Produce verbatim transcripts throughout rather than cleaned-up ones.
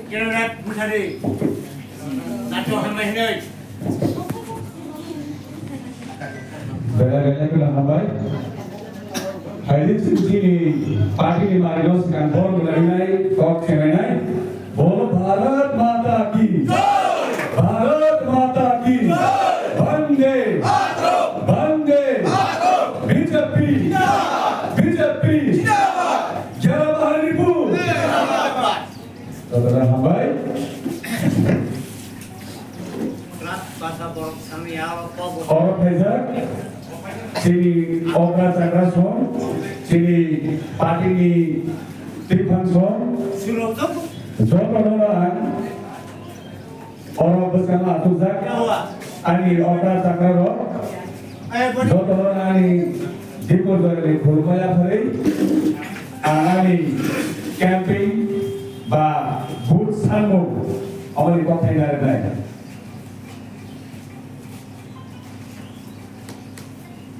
Kiranat Bukhari, nacho hambai hinoi. Belai belai kheno hambai. Haidi chini party ni mari no sikang bor belai nai, kok khenai nai. Bolo Bharat Mata ki. Bharat Mata ki. Bande. Bande. B J P. B J P. Gyara Bahari Pur. Jotono hambai. Oro phaijak chini okra chakra song, chini party ni twiphang song, jotono ang oro bwskango achukjak ani okra chakra rok. Joto ani Dipur Joyani khulumaya phari, ang ani camping ba booth sanmung aboni kothai narwknai.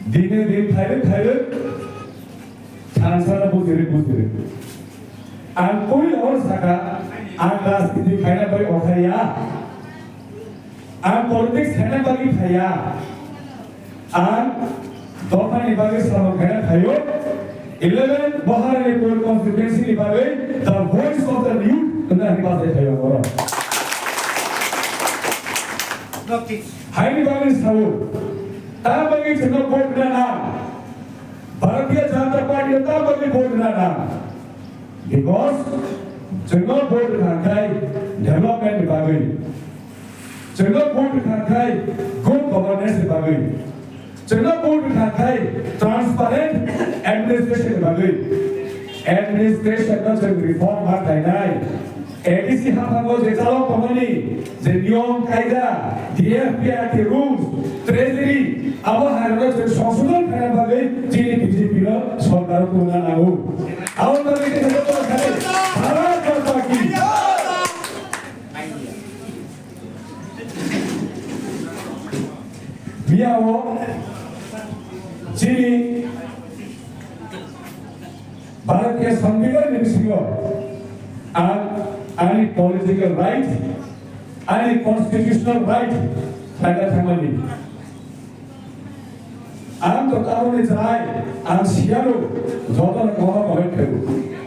Dini din phairwk phairwk thansano bujirwk bujirwk. Ang puila hor saka, ang rajniti khaina bai othaiya. Ang politics khaina bagwi phaiya. Ang dophani bagwi samung khaina phaio. Eleven Baharanipur constituency ni bagwi the voice of the youth hwnna hwnwi bachai phaio oro. Haini bagwi sao, ta bagwi chwngno vote rwna nang. Bharatiya Janata Party no ta bagwi vote rwna nang. Because chwngno vote rwkha khai development ni bagwi, chwngno vote rwkha khai good governance ni bagwi, chwngno vote rwkha khai transparent administration ni bagwi. Administration no chwng reform ma khlainai. A D C haphango je chalok tongmani, je niyom kaida, D F P R T rules, treasury, abo hairokno chwng songsodhon khaina bagwi chini B J P no sorkaro tubuna nango. Aboni bagwi khe joto khare Bharat Mata ki. Miyao chini Bharatiya Sambidhan ni bisingo ang ani political right, ani constitutional right khlaina thangmani. Ang to tamoni chai, ang siyano jotono koha kohai khaio.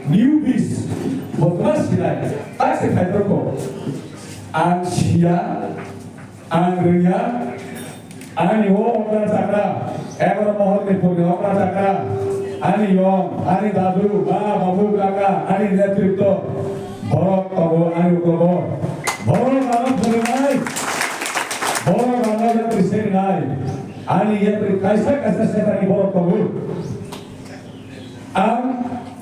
Newbies, botma sinai, tak se khai rokho. Ang siya, ang rwngya, ani o okra chakra, egaroh Mohornipurni okra chakra, ani yong, ani dadu, ma, babu, kaka, ani netritwo, borok tongo, ani ukogo. Borok ano phunuknai, borok ano yapri sengnai, ani yapri kaisa kaisa sekhani borok tongo. Ang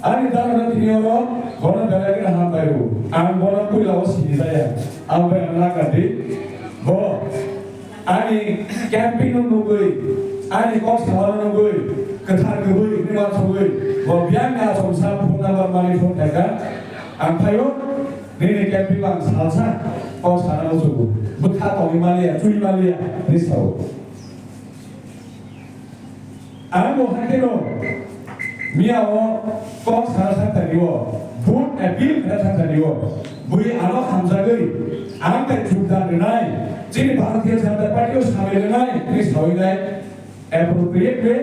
ani dana tini oro bono belai kheno hambai rw. Ang bono puila o sini jaya. Ang bai ang nakar di. Bo ani camping no nugwi, ani kok samano nugwi, kwthar kwbwi hwnwi uansugwi, bo biyang ni achomsa phone number mani phone khaikha. Ang phaio, nini camping ang salsa kok sana muchugo. Bwkha tongwi maliya, chui maliya, hwnwi sao. Ang bo hai kheno miyao kok sana thangtani o, vote appeal khaina thangtani o, bui ano hamjagwi ang bai jogdan rwnai, chini Bharatiya Janata Party o samil rwnai hwnwi sawi nai, appropriate way,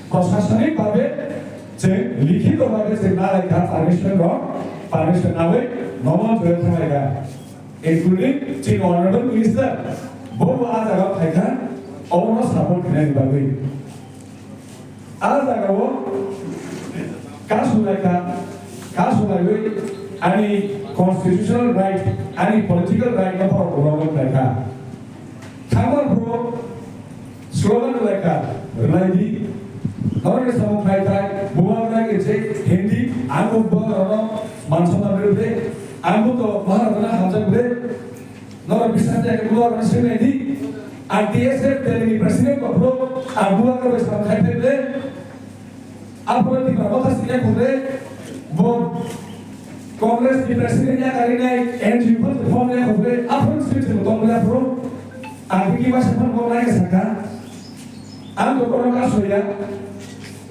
prosasonik bhabe chwng likhito bhabe chwng nalaikha permission rok, permission nawi nomo join thanglaikha. Including chini Honorable Minister, bo bo a jaga phaikha, obono support khainani bagwi. A jagao kasu laikha, kasu laiwi ani constitutional right, ani political right no borok rogwi laikha. Thangma phuru slogan laikha, rwlaidi. Norok samung khai khai, bubagra ke je Hindi, ang bubagra no mansa manrwde, ang to Bharat na hamjak de. Norok biswas de bubagra sene di. Ang T S F Delhi ni president ko phuru, ang bubagra bai samung khai khai de. Aphuru Tipra Motha sini khukre, bo Congress ni president ya kari nai, N G O form ya khukre, aphuru sini sini tong ya aphuru. Ang ki masa phan bo nai saka. Ang to kono ka soya.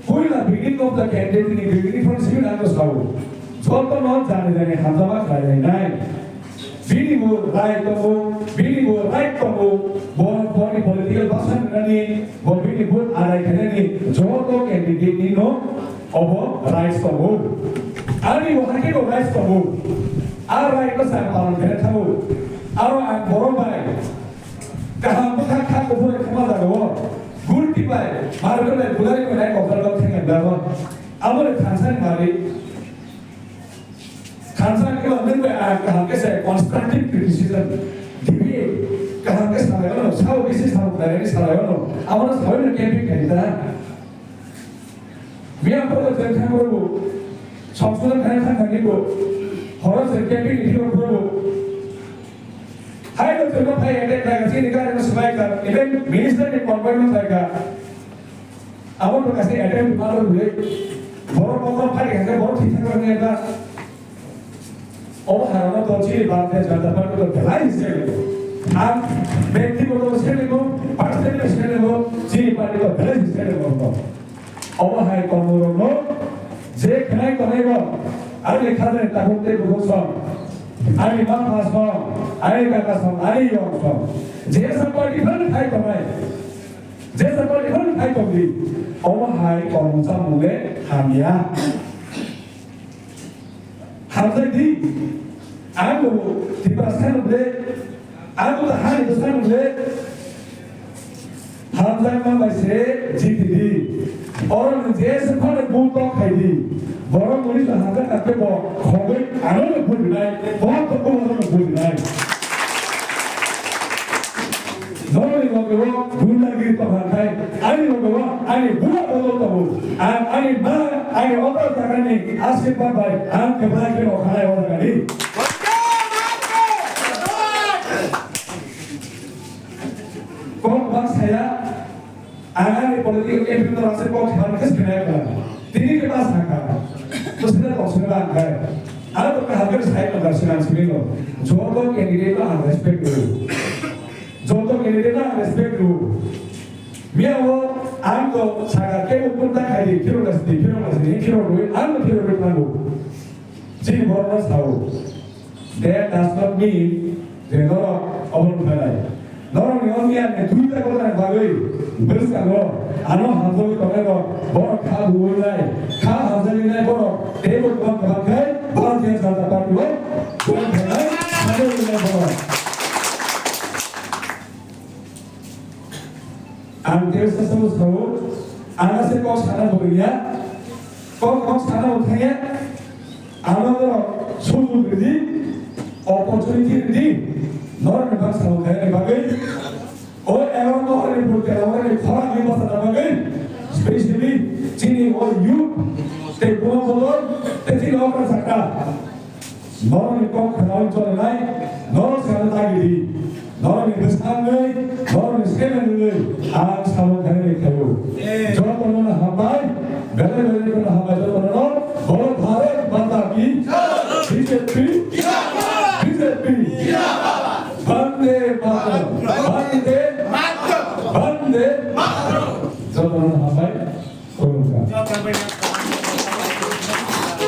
Puila beginning of the candidate ni beginning from sini ang to sao. Joto no jani jani hamjama khlai nai. Bini bo right tongo, bini bo right tongo, bo, boni political bwsa wngnani, bo bini vote adai khainani joto candidate ni no obo rights tongo. Ani bo hakhe bo rights tongo. A right no sa palon khaina thango. Aro ang borok bai kaham bwkha kha kuphur khe ma jaga o. Gulti bai, marwk bai, bulai bai, kokthar bai thengna jaga o. Abo le thansa ni mari. Thansa ni mari bai ang kaham khe se constructive criticism, debate, kaham khe salai mano, sao bisi sao khlai salai mano. Abo no sao no campaign khaida. Miyang photo jeng thang rogo, songsodhon khaina thang thang ni bo, horo se campaign ni thik rogo. Hai no thwima phai attack khlai ka, chini gari no swbai ka, even minister ni convoy no phai ka. Abo no kasi attempt ma ro bole. Borok mokol phai ka, borok thik thang rok ni ba. Obo harano to chini Bharatiya Janata Party to belai history. Ang byaktigoto history ko, personal history ko, chini party to belai history ko. Obo hai tongmung rokno je khnai tongnai rok, ani khajani takhuk tei bukhuk song, ani mapha song, ani kaka song, ani yong song, jesa party phano khai tongnai, jesa party phano khai tongdi, obo hai tongmung chamung le hamya. Hamjak di, ang bo Tiprasa no ble, ang bo hani bwsa no ble, hamjakma bai se jiti di. Oro ni je se phano bu tok khai di. Borok muni sa hamjak ka te bo khogoi ano no bu nai, bo to bo no bu nai. Norokni loge o gundagiri tongkha khai, ani loge o ani buma bodol tongo. Ang ani ma, ani okra thangani asirwad bai ang kwbla khe rw khanai o thangani. Kok bang saya, ang ani political campaign to rasa kok thang khe sinai ka. Tini khe ma saka. To sina to sina bang khai. Ang to kaham khe sai to sina sini lo. Joto candidate to ang respect do. Joto candidate ang respect do. Miya o ang to saka ke upun ta khai di, kiro das di, kiro das di, kiro do, ang to kiro do tango. Chini borok no sao. That does not mean je norok obo wngkha nai. Norok ni wngya ni duita gotani bagwi bwskango ano hamjagwi tongnai rok borok kha huwi nai, kha hamjagwi nai borok teibo kwbang kwbang khe Bharatiya Janata Party o join khainai hamjagwi nai borok. Ang tei sasao sao, ang ase kok sana bo ya, kok kok sana bo thaya, ang no sujug ridi, opportunity ridi, nor ni bang sao thaya ni bagwi, o ero no ni purte ero ni khora ni basa na bagwi, specially chini o youth, te buma bodol, te chini okra sakta. Norokni kok khnaui chonai, norok sana tagi di. Norokni bwskangnwi, norokni semenwi, ang samung khainani khaio. Jotono no hambai, belai belai no hambai jotono no.